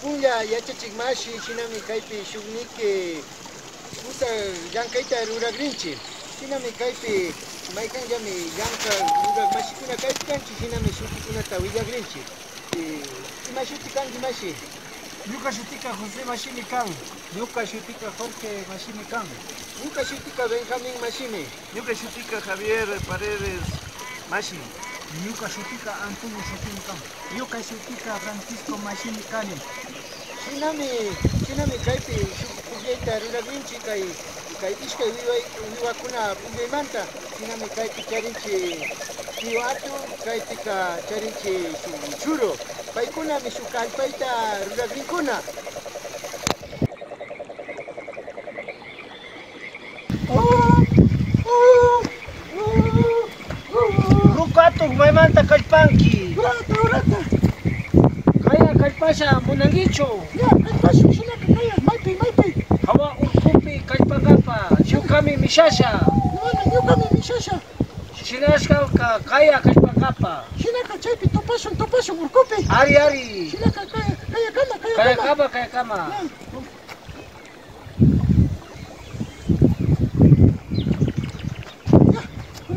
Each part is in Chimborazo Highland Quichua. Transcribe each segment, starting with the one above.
Punlla yachachik mashi shinami kaypi shukniki pusaq llankayta ruragrinchik. Shinami kaypi maykanllami llanka rurak mashikuna kaypi kanchik shinami shutikunata willagrinchik. Ima shuti kanki mashi? Ñuka shutika José mashimi kan. Ñuka shutika Jorge mashimi kan. Ñuka shutika Benjamín mashimi. Ñuka shutika Javier Paredes mashi. Ñuka shutika Antonio shutimi kan. Ñuka shutika Francisco mashimi kani. Shinami kaypi shuk pukllayta ruragrinchik kay ishkay wiwakuna pukllaymanta. Shinami kaypi charinchik tío atu, kaypika charinchik shuk churo. Paykunami shuk kallpayta ruragrinkuna. Rukatuk maymanta kallpanki. Urata, urata. Kaya kallpasha munankichu. Ya, kallpashun shinaka kaya, maypi, maypi. Hawa urkupi kallpankapa, ñukami mishasha. Mana, ñukami mishasha. Shinashka kaya kallpankapa. Shinaka chaypi tupashun, tupashun urkupi. Ari, ari. Shinaka kaya, kayakama, kayakama. Kayakama, kayakama.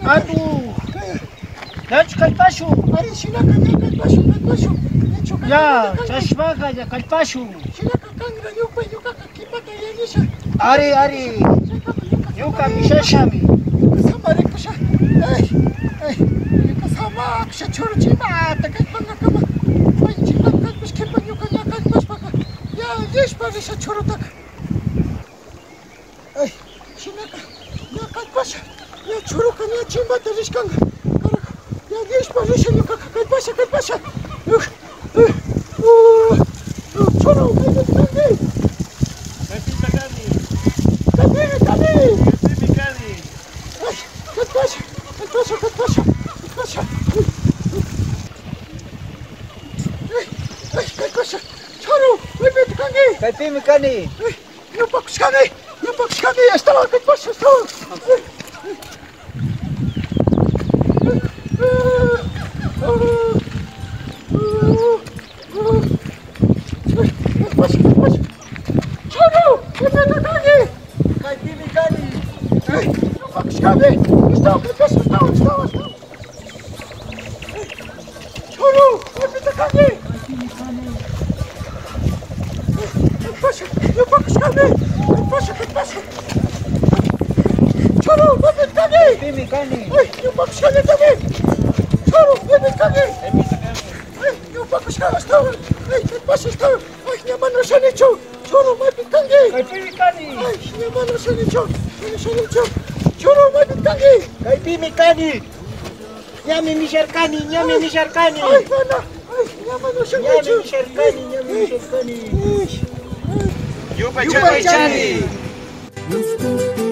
Atu. Nachu kallpashun. Ari, shinaka ña kallpashun, kallpashun. Ya, chashmaka ya kallpashun. Shinaka kanra ñupa ñukaka kipata yallisha. Ari, ari. Ñuka mishashami. Ñuka samarikusha. Ay, ay. Ñuka samakusha churu chimata kallpankakama. Ay, chimata kallpash kipa ñuka ña kallpashpaka. Ya, yallishpa risha churutaka. Ay, shinaka ña kallpasha. Ya churuka ña chimbata rishkanka. Carajo. Ya yallishpa risha ñukaka kallpasha, kallpasha. Churu, maypita kanki? Kaypita kani. Kaypimi kani. Kaypimi kani. Ay, kallpasha, kallpasha, kallpasha, kallpasha. Ay, ay, kallpasha. Churu, maypita kanki? Kaypimi kani. Ay, ñupakushkani, ñupakushkani, ashtawan kallpasha, ashtawan. Churu, maypita kanki? Kaypimi kani. Ay, ñupakushkani, ashtawan kallpasha, ashtawan, ashtawan, ashtawan. Churu, maypita kanki? Kallpasha, ñupakushkani, kallpasha, kallpasha. Churu, maypita kanki? Kaypimi kani. Ay, ñupakushkani también. Churu, maypita kanki? Ay, ñupakushkani, ashtawan. Ay, kallpasha, ashtawan. Ay, ña mana shanichu. Churu, maypita kanki? Kaypimi kani. Ay, ña mana shanichu. Mana shanichu. Churu, maypita kanki? Kaypimi kani. Ñami misharkani, ñami misharkani. Ay, mana. Ay, ña mana shanichu. Ñami misharkani, ñami misharkani. Yupaychani. Yupaychani.